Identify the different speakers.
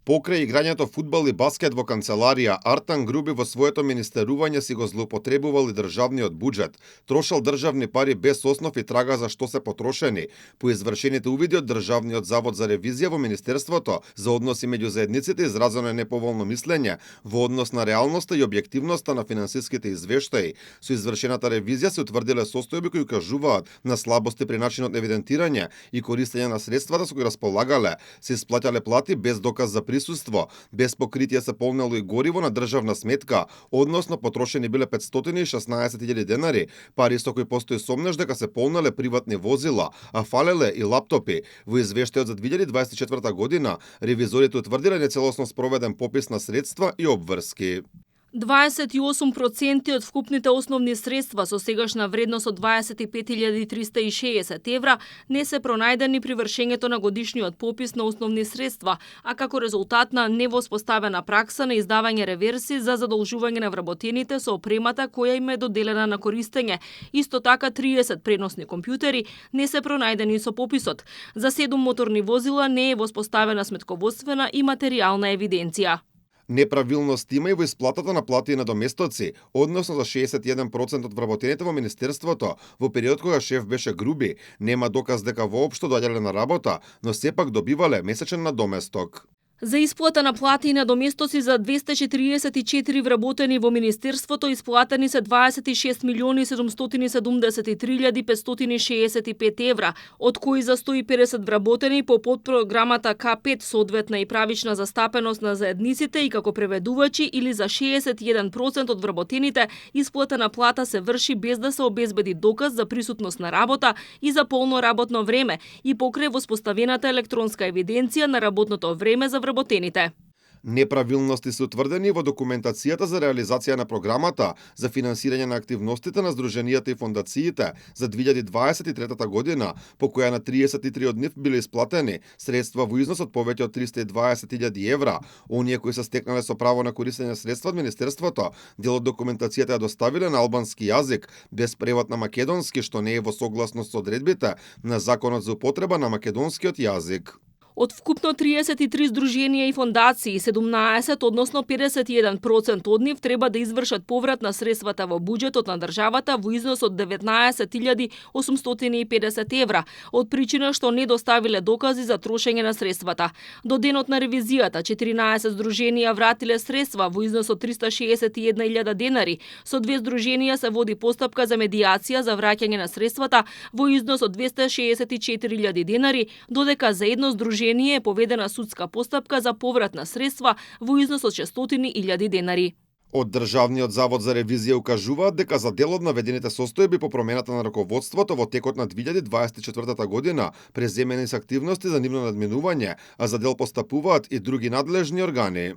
Speaker 1: Покрај играњето фудбал и баскет во канцеларија, Артан Груби во своето министерување си го злоупотребувал и државниот буџет, трошал државни пари без основ и трага за што се потрошени. По извршените увиди од Државниот завод за ревизија во Министерството за односи меѓу заедниците изразено е неповолно мислење во однос на реалноста и објективноста на финансиските извештаи. Со извршената ревизија се утврдиле состојби кои укажуваат на слабости при начинот на евидентирање и користење на средствата со кои располагале. Се исплаќале плати без доказ за присуство, без покритие се полнело и гориво на државна сметка, односно потрошени биле 516.000 денари, пари со кои постои сомнеш дека се полнеле приватни возила, а фалеле и лаптопи. Во извештајот за 2024 година, ревизорите утврдиле нецелосно спроведен попис на средства и обврски.
Speaker 2: 28% од вкупните основни средства со сегашна вредност од 25.360 евра не се пронајдени при вршењето на годишниот попис на основни средства, а како резултат на невоспоставена пракса на издавање реверси за задолжување на вработените со опремата која им е доделена на користење. Исто така 30 преносни компјутери не се пронајдени со пописот. За 7 моторни возила не е воспоставена сметководствена и материјална евиденција.
Speaker 1: Неправилност има и во исплатата на плати и надоместоци, односно за 61% од вработените во Министерството во период кога шеф беше Груби. Нема доказ дека воопшто доаѓале на работа, но сепак добивале месечен надоместок.
Speaker 2: За исплата на плати и надоместоци за 244 вработени во Министерството исплатени се 26.773.565 евра, од кои за 150 вработени по подпрограмата К5 соодветна и правична застапеност на заедниците и како преведувачи, или за 61% од вработените исплата на плата се врши без да се обезбеди доказ за присутност на работа и за полно работно време и покрај воспоставената електронска евиденција на работното време за вработените.
Speaker 1: Неправилности се утврдени во документацијата за реализација на програмата за финансирање на активностите на здруженијата и фондациите за 2023 година, по која на 33 од нив биле исплатени средства во износ од повеќе од 320.000 евра. Оние кои се стекнале со право на користење средства од Министерството, дел од документацијата ја доставиле на албански јазик, без превод на македонски, што не е во согласност со одредбите на Законот за употреба на македонскиот јазик.
Speaker 2: Од вкупно 33 здруженија и фондации, 17, односно 51% од нив треба да извршат поврат на средствата во буџетот на државата во износ од 19.850 евра, од причина што не доставиле докази за трошење на средствата. До денот на ревизијата, 14 здруженија вратиле средства во износ од 361.000 денари, со 2 здруженија се води постапка за медијација за враќање на средствата во износ од 264.000 денари, додека за едно здружение е поведена судска постапка за поврат на средства во износ од 600.000 денари.
Speaker 1: Од Државниот завод за ревизија укажуваат дека за дел од наведените состојби по промената на раководството во текот на 2024 година преземени се активности за нивно надминување, а за дел постапуваат и други надлежни органи.